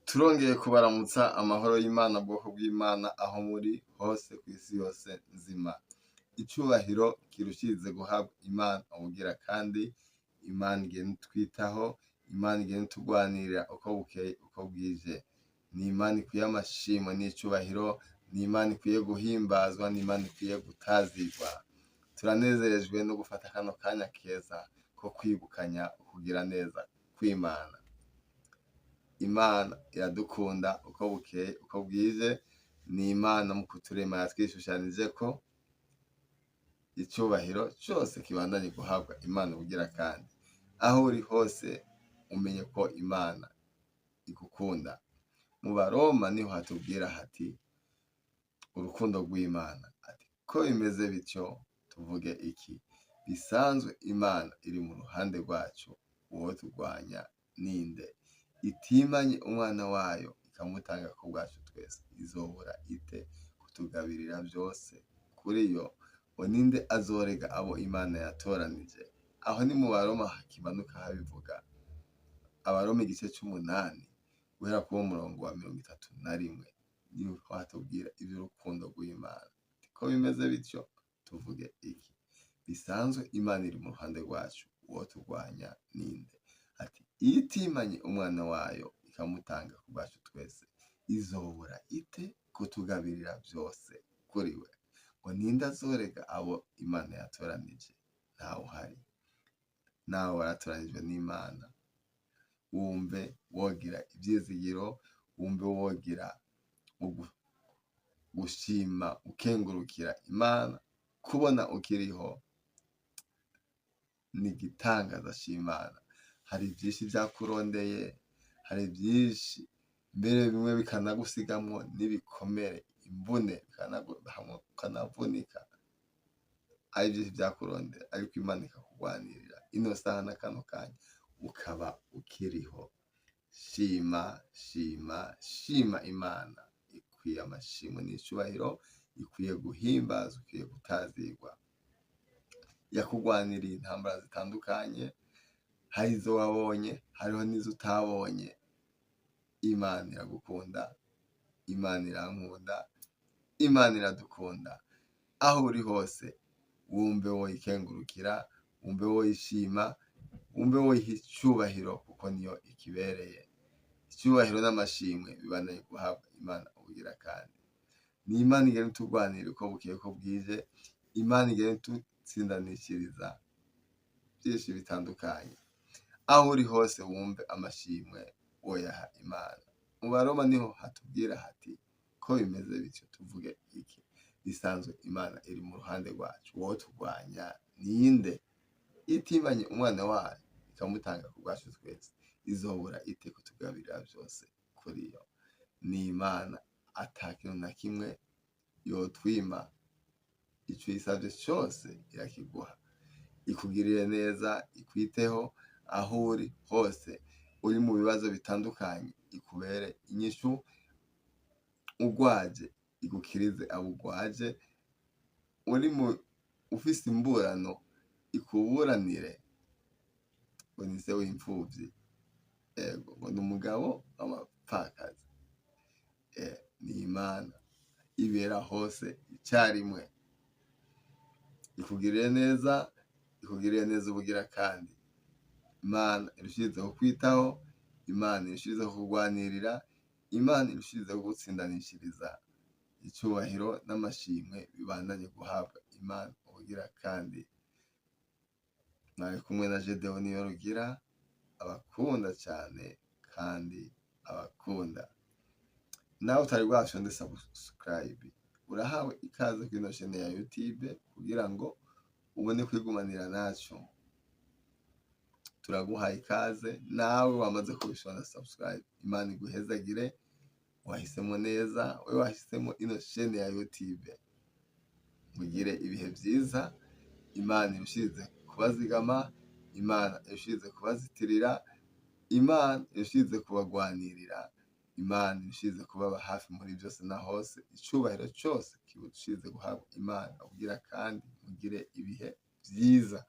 Turongeye kubaramutsa amahoro y'Imana, bwoko bw'Imana aho muri hose kw'isi yose nzima. Icubahiro kirushirize guhabwa Imana ubugira kandi Imana igenda itwitaho, Imana igenda itugwanirira uko bukeye uko bwije. Ni Imana ikwiye amashimwe n'icubahiro, ni Imana ikwiye guhimbazwa, ni Imana ikwiye gutazirwa. Turanezerejwe no gufata kano kanya keza ko kwibukanya ukugira neza kw'Imana. Imana iradukunda uko bukeye uko bwije, ni Imana mu kuturema yatwishushanijeko, icubahiro cose kibandanye guhabwa Imana ubugira kandi. Aho uri hose umenye ko Imana igukunda. Mu Baroma niho hatubwira hati urukundo rw'Imana, ati ko bimeze bityo tuvuge iki? Bisanzwe Imana iri mu ruhande rwacu, uwo turwanya ninde? Itimanye umwana wayo ikamutanga ku bwacu twese, izobura ite kutugabirira vyose? Kuri yo ngo ninde azorega abo Imana yatoranije? Aho ni mu Baroma hakimanuka habivuga. Abaroma igice c'umunani guhera kuwo murongo wa 31 niho hatubwira ivy'urukundo rw'Imana. Ko bimeze bityo tuvuge iki? Bisanzwe Imana iri mu ruhande rwacu, uwo turwanya ninde? Ati itimanye umwana wayo ikamutanga ku bwacu twese, izobura ite kutugabirira vyose kuri we? Ngo ninde azorega abo Imana yatoranije? Ntawe uhari. Nawe waratoranijwe n'Imana, wumve wogira ivyizigiro, wumve wogira gushima ukengurukira Imana, kubona ukiriho ni igitangaza c'Imana. Hari vyinshi vyakurondeye, hari vyinshi mbere bimwe bikanagusigamwo n'ibikomere, imvune, ukanavunika, ari vyinshi vyakurondeye, ariko Imana ikakugwanirira ino saha na kano kanya ukaba ukiriho. Shima, shima, shima Imana ikwiye amashimwe n'icubahiro, ikwiye guhimbazwa, ikwiye gutazirwa. Yakugwaniriye intambara zitandukanye, hari izo wabonye, hariho n'izo utabonye. Imana iragukunda, Imana irankunda, Imana iradukunda. Aho uri hose wumve woyikengurukira, wumve woyishima, wumve woyiha icubahiro kuko niyo ikibereye. Icubahiro n'amashimwe bibandanye guhabwa Imana ubugira kandi. Ni Imana igenda itugwanirira uko bukeye uko bwije, Imana igenda itutsindanishiriza vyinshi bitandukanye. Aho uri hose wumve amashimwe woyaha Imana. Mu Baroma niho hatubwira hati ko bimeze bityo tuvuge iki? Bisanzwe Imana iri mu ruhande rwacu, uwo turwanya ninde? Itimanye umwana wayo ikamutanga ku bwacu twese, izobura ite kutugabirira vyose kuri yo? Ni Imana ata kintu na kimwe yotwima, ico uyisavye cose irakiguha. Ikugirire neza, ikwiteho aho uri hose, uri mu bibazo bitandukanye ikubere inyishu, ugwaje igukirize abo ugwaje, uri mu ufise imburano ikuburanire, ngo ni se w'impfuvyi, ego ngo ni umugabo w'abapfakazi. Ni Imana ibera hose icarimwe, ikugirire neza, ikugirire neza ubugira kandi. Imana irushirizeho kukwitaho, Imana irushirizeho kukugwanirira, Imana irushirizeho kugutsindanishiriza. Icubahiro n'amashimwe bibandanye guhabwa Imana ubugira kandi. Mwari kumwe na Gedeon Niyorugira, abakunda cane kandi abakunda. Nawe utari bwashonde subscribe, urahawe ikaze kuri ino chaîne ya YouTube kugira ngo ubone kwigumanira naco. Turaguhaye ikaze, nawe wamaze kubishonda subscribe, Imana iguhezagire, wahisemo neza, wewe wahisemo ino chaîne ya YouTube. Mugire ibihe vyiza, Imana irushirize kubazigama, Imana irushirize kubazitirira, Imana irushirize kubagwanirira, Imana irushirize kubaba hafi muri vyose na hose. Icubahiro cose kirushirize guhabwa Imana ubugira kandi mugire ibihe vyiza.